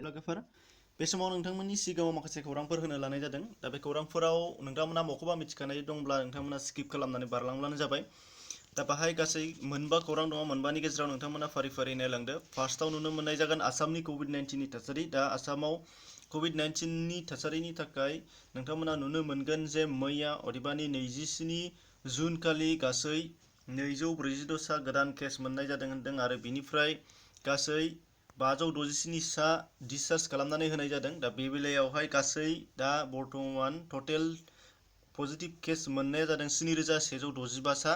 लोगोफोर बे समाव नोंथांमोननि सिगाङाव माखासे खौरांफोर होनो लानाय जादों। दा बे खौरांफोराव नोंथांमोना मखौबा मिथिखानाय दंब्ला नोंथांमोना स्किप खालामनानै बारलांब्लानो जाबाय। दा बाहाय गासै मोनबा खौरां दङ, मोनबानि गेजेराव नोंथांमोना फारि फारि नायलांदो। फार्स्टआव नुनो मोननाय जागोन आसामनि कभिड-19 नि थासारि। दा आसामाव कभिड-19 नि थासारिनि थाखाय नोंथांमोना नुनो मोनगोन जे मैया अदेबानि 27 जुन खालि गासै 246 सा गोदान केस मोननाय जादों होनदों आरो बिनिफ्राय गासै 567 सा डिसचार्ज खालामनानै होनाय जादों। दा बे बेलायावहाय गासै दा बर्तमान टटेल पजिटिभ केस मोननाया जादों 7165 सा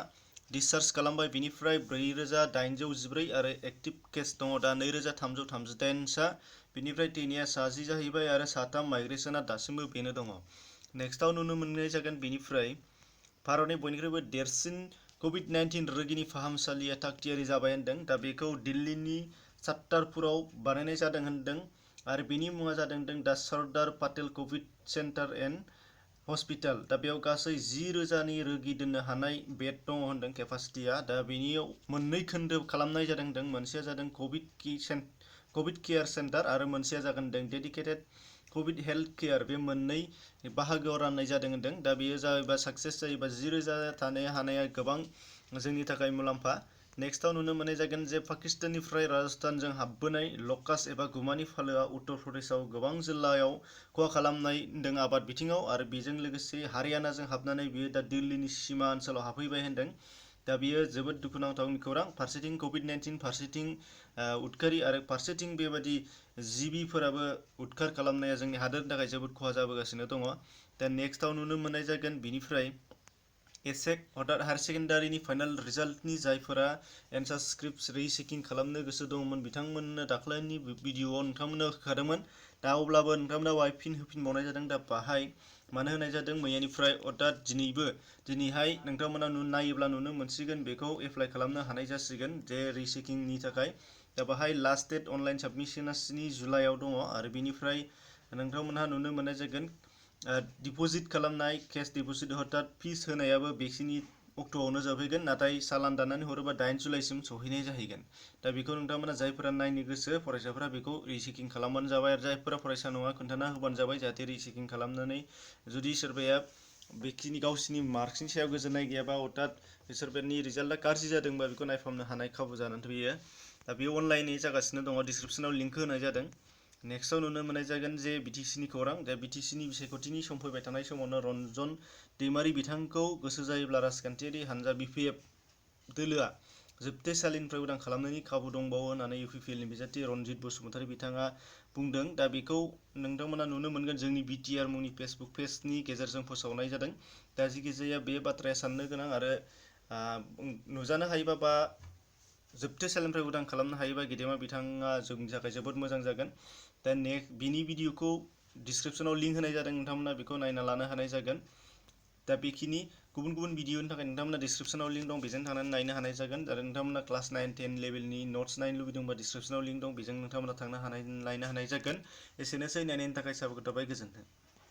डिसचार्ज खालामबाय। बिनिफ्राय 4814 आरो एक्टिभ केस दङ दा 2338 सा। बिनिफ्राय थैनाया 60 जाहैबाय आरो 3 माइग्रेसना दासिमबो बेनो दङ। नेक्स्टआव नुनो मोननाय जागोन बिनिफ्राय भारतनि बयनिख्रुइबो देरसिन कभिड-19 रोगिनि फाहामसालिया थागथियारि जाबाय होनदों। दा बेखौ दिल्लीनि छत्तरपुराव बानायनाय जादों होनदों आरो बिनि मुङा जादों दा Sardar Patel covid centre and hospital. दा बेयाव गासै 10,000नि रोगि दोननो हानाय बेड दङ होनदों केपासिटिया। दा बेनियाव मोननै खोन्दो खालामनाय जादों होनदों। मोनसेया जादों कभिड केयार सेन्टार आरो मोनसेया जागोन डेडिकेटेड कभिड हेल्थ केयार। बे मोननै बाहागोआव राननाय जादों होनदों। दा बेयो जायोबा साक्सेस जायोबा 10,000 थानो हानाया गोबां जोंनि थाखाय मुलाम्फा। नेक्स्टआव नुनो मोननाय जागोन जे पाकिस्ताननिफ्राय राजस्थानजों हाबबोनाय लकास एबा गुमानि फालोआ उत्तर प्रदेशआव गोबां जिल्लायाव खहा खालामनाय होनदों आबाद बिथिङाव आरो बेजों लोगोसे हारियानाजों हाबनानै बियो दा दिल्लीनि सिमा ओनसोलाव हाबफैबाय होनदों। दा बियो जोबोद दुखुनांथावनि खौरां। फारसेथिं कभिड-19, फारसेथिं उदखारि आरो फारसेथिं बेबायदि जिबिफोराबो उदखार खालामनाया जोंनि हादोरनि थाखाय जोबोद खहा जाबोगासिनो दङ। दा नेक्स्टआव नुनो मोननाय जागोन बिनिफ्राय एसेक अर्थात हायार सेकेन्डारिनि फाइनाल रिजाल्टनि जायफोरा एन्सार स्क्रिप्ट रिचेकिं खालामनो गोसो दङमोन बिथांमोननो दाख्लैनि भिडिअआव नोंथांमोननो होखादोंमोन। दा अब्लाबो नोंथांमोना बाहाय फिन होफिनबावनाय जादों। दा बाहाय मानो होनाय जादों मैयानिफ्राय अर्थात दिनैहाय नोंथांमोना नायोब्ला नुनो मोनसिगोन बेखौ एप्लाइ खालामनो हानाय जासिगोन जे रिचेकिंनि थाखाय। दा बाहाय लास्ट डेट अनलाइन साबमिसना 3 जुलाइआव दङ आरो बिनिफ्राय नोंथांमोनहा नुनो मोननाय जागोन डिपजिट खालामनाय केस डिपजिट अर्थात फिस होनायाबो बेखिनि अक्ट'आवनो जोबहैगोन, नाथाय चालान दाननानै हरोबा 8 जुलाइसिम सहैनाय जाहैगोन। दा बेखौ नोंथांमोना जायफोरा नायनो गोसो फरायसाफोरा बेखौ रिचेकिं खालामबानो जाबाय आरो जायफोरा फरायसा नङा खोन्थाना होबानो जाबाय जाहाथे रिचेकिं खालामनानै जुदि सोरबाया बेखिनि गावसिनि मार्कसनि सायाव गोजोननाय गैयाबा अर्थात सोरबानि रिजाल्टआ गाज्रि जादोंबा बेखौ नायफामनो हानाय खाबु जानानै फैयो। दा बे अनलाइनै जागासिनो दङ, डिसक्रिपसनाव लिंक होनाय जादों। नेक्स्टआव नुनो मोननाय जागोन जे बिटिसिनि खौरां। दा बिटिसिनि बिसायख'थिनि सम फैबाय थानाय समावनो रन्जन दैमारि बिथांखौ गोसो जायोब्ला राजखान्थियारि हानजा बिपिएफ दोलोआ जोबथेसालिनिफ्राय उदां खालामनायनि खाबु दंबावो होननानै इउपिपिएलनि बिजाथि रनजित बसुमतारी बिथाङा बुंदों। दा बेखौ नोंथांमोना नुनो मोनगोन जोंनि बिटिआर मुंनि फेसबुक पेजनि गेजेरजों फोसावनाय जादों। दा जिखिजाया बे बाथ्राया साननो गोनां आरो नुजानो हायोबा बा जोबथेसालिनिफ्राय उदां खालामनो हायोबा गेदेमा बिथाङा जोंनि थाखाय जोबोद मोजां जागोन। दा बिनि भिडिअखौ डिसक्रिपसनाव लिंक होनाय जादों, नोंथांमोना बेखौ नायना लानो हानाय जागोन। दा बेखिनि गुबुन गुबुन भिडिअनि थाखाय नोंथांमोना डिसक्रिपसनाव लिंक दं, बेजों थांनानै नायनो हानाय जागोन। आरो नोंथांमोना क्लास 9, 10 लेभेलनि नट्स नायनो लुबैदोंबा डिसक्रिपसनाव लिंक दं, बेजों नोंथांमोना थांनो हानाय नायनो हानाय जागोन। एसेनोसै, नायनायनि थाखाय साबायखर थाबाय, गोजोन्थों।